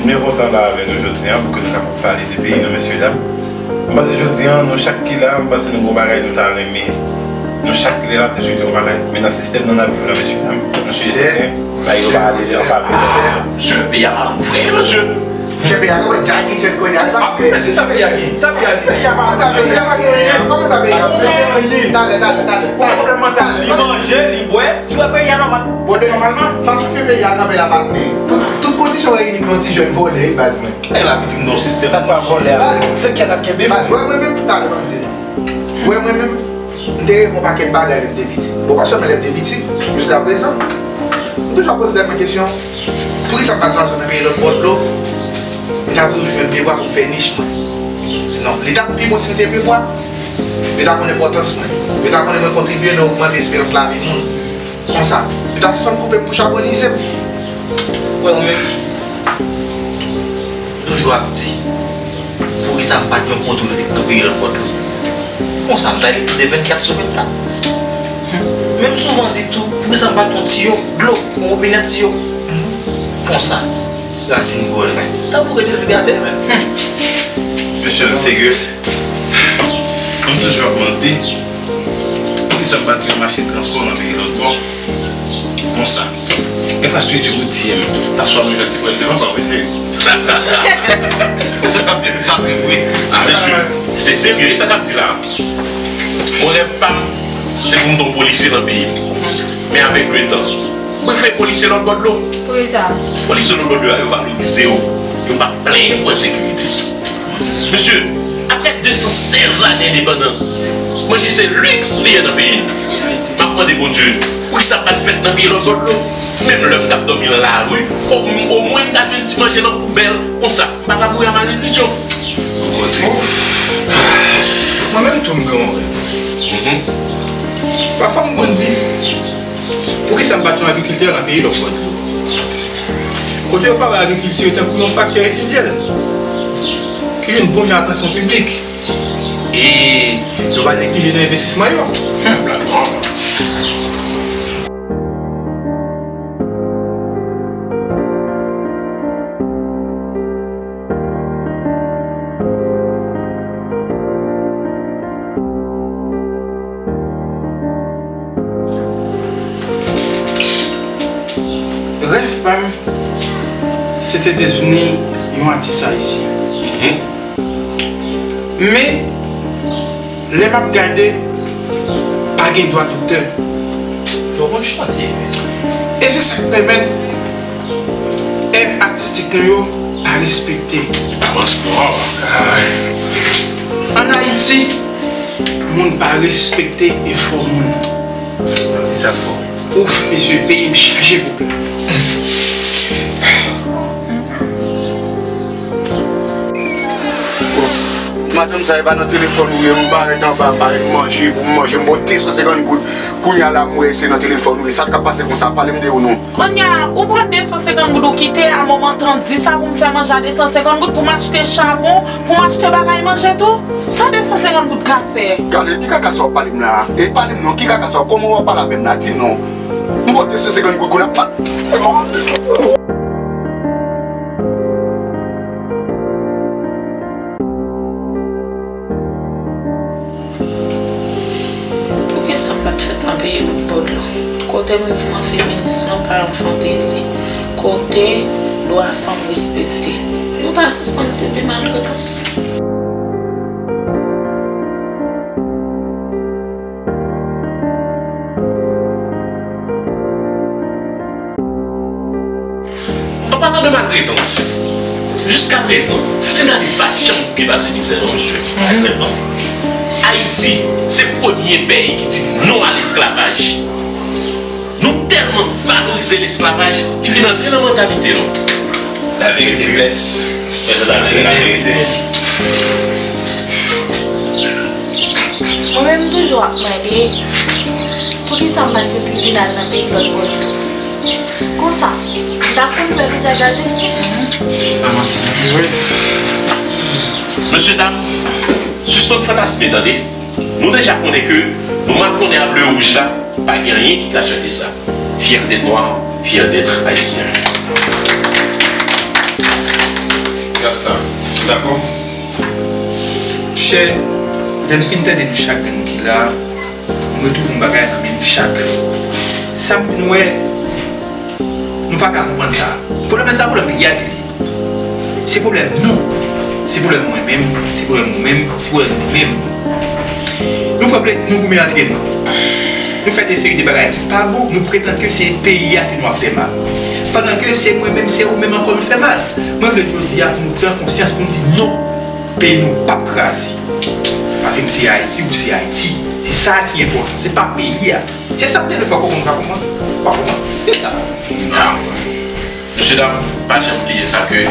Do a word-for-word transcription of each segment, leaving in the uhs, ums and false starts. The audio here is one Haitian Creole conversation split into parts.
Mwen kontan la avè nou jodi a pou ke nou kapab pale de peyi nou, mesye dam. Mwen panse jodi a, nou chak ki la, mwen panse nou gen yon bagay nou ta renmen. Nou chak ki la te swete yon bagay. Men nan sistèm nan n ap viv la, mesye dam, nou sou sèten, bagay yo pa ale an favè. Mesye, peyi a pa bon, frè, mesye. Mesye, peyi a, nou wè Jackie Chan kounye a, sa. Ah, men se sa peyi a gen. Sa peyi a gen. Peyi a pa, sa peyi a pa gen. Kòman sa peyi a? Talè, talè, talè, talè. Pwoblèm mantal, li manje, li bwè. Ti wè peyi a nòmal. Bon, de nòmalman, fason ke peyi a kanpe la pa byen. Tout, tout kondisyon reyini pou yon ti jèn vòlè, wi, baz mwen. E la pitit nou sistèm. Sa k pa vòlè a, se, se kè n ap kenbe. Baz, wè mwen menm, talè m ap di nou. Wè mwen menm, m te reve yon pakèt bagay lè m te piti. Bon, pa sèlman lè m te piti, jiska prezan. M toujou ap poze tèt mwen kesyon, poukisa m pa t swazi nan peyi lòt bò dlo? M ta toujou jwenn pyebwa pou m fè nich mwen. Non, li t ap pi bon si m te pyebwa. Yo ta konn enpòtans mwen. Yo ta konnen mwen kontribye nan ogmante esperans lavi moun. Konsa, yo ta sispann koupe m pou chabonize m. Wè, mwen menm, toujou ap di, poukisa m pa t yon pwoto nan peyi lòt bò dlo? Konsa, m ta leglize vennkat sou vennkat. Menm souvan di tou, poukisa m pa t yon tiyo dlo, yon wobinè tiyo? Konsa, rasin gòj mwen ta boure dezidrate, men. Mesye, serye. M toujou ap mande, poukisa m pa t yon machin transpò nan peyi lòt bò? Konsa, enfrastrikti woutye m ta swa menm jan ti pwèl devan, pa vre, serye? Sa byen, m ta trip, wi. Ah, mesye, se serye, sa k ap di la. Bon, rèv pa m, se pou m te yon polisye nan peyi m. Men avèk letan, m prefere polisye lòt bò dlo. Poukisa? Polisye lòt bò dlo a, yo valorize w. Yo pa plenyen pou ensekirite. Mesye, apre de san sèz lane endepandans, manje se liks li ye nan peyi n. M ap mande Bondye, poukisa pa t fèt nan peyi lòt bò dlo? Menm lè m t ap dòmi nan lari, o-, omwen m ta jwenn ti manje nan poubèl, konsa, m pa ta mouri a malnitrisyon. Ou koze. Mwen menm tou m gen yon rèv. Mhm. Pafwa m konn di, poukisa m pa t yon agrikiltè nan peyi lòt bò dlo? Kote yo pa wè agrikilti tankou yon faktè esansyèl ki jwenn bon jan atansyon piblik. E yo pa neglije nan envestisman yo. Hmm. Rèv pa m, se te devni yon atis ayisyen. Mhm. Men, lè m ap gade, pa gen dwa doktè. Yo konn chante. E se sa k pèmèt èv atistik nou yo pa respekte. Avans non. Ann Ayiti, moun pa respekte efò moun. Di sa fò. Ouf, mesye, peyi m chaje pwoblèm. Madanm sa, e pa nan telefòn ou ye, m parèt anba, m parèt manje pou m manje, m ba w de san senkant goud. Kounye a la, m wè se nan telefòn ou ye. Sa k ap pase konsa? Pale m de ou non. Kounye a, ou pran de san senkant goud ou kite a moman tan di sa pou m fè manje a de san senkant goud, pou m achte chabon, pou m achte bagay manje tou? Sa de san senkant goud ka fè? Gade, ki kaka sa w ap pale m la a? E pale m non, ki kaka sa w, kòman w ap pale avè m la? Di m non. M ba w de san senkant goud kounye a. Poukisa m pa t fèt nan peyi lòt bò dlo? Kote mouvman feminis lan pa yon fantezi, kote dwa fanm respekte, nou ta sispann sibi maltretans. An palan de maltretans, jiskaprezan, Sent Anis pa janm bouke pase mizè non, mesye. Trètman. Ayiti se premye peyi ki di non a lesklavaj. Nou tèlman valorize lesklavaj, li vin antre nan mantalite nou. Laverite blès. Laverite. Mwen menm, m toujou ap mande, poukisa m pa t yon tribinal nan peyi lòt bò dlo? Konsa, m t ap konn fè vizaj lajistis. Pa manti. Mesye dam, sispann fantasme, tande. Nou deja konnen ke nou makonnen a ble wouj la, pa gen anyen ki ka chanje sa. Fier d'être noir, fier d'être haïtien. Dakò? Chè, lè m fin tande nou chak grenn ki la, m retwouve yon bagay nan men nou chak. Sa m vin wè, nou pa ka konprann sa. Pwoblèm nan, se pa pwoblèm peyi a li ye. Se pwoblèm nou. Se pwoblèm mwen menm, se pwoblèm ou menm, se pwoblèm nou menm. Nou pran plezi nou goumen antre nou. Nou fè de seri de bagay ki pa bon, nou pretann ke se peyi a ke nou ap fè mal. Pandan ke se mwen menm, se ou menm ankò nou fè mal. Mwen vle jodi a pou nou pran konsyans, pou nou di non, peyi nou p ap kraze. Paske m se Ayiti, ou se Ayiti. Se sa ki enpòtan, se pa peyi a. Se sa m te vle fè w konprann, ou pa konprann? Ou pa konprann? Se sa. Mesye dam, pa janm bliye sa ke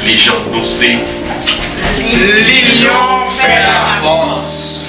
lejand nou se Linyon fè lafòs.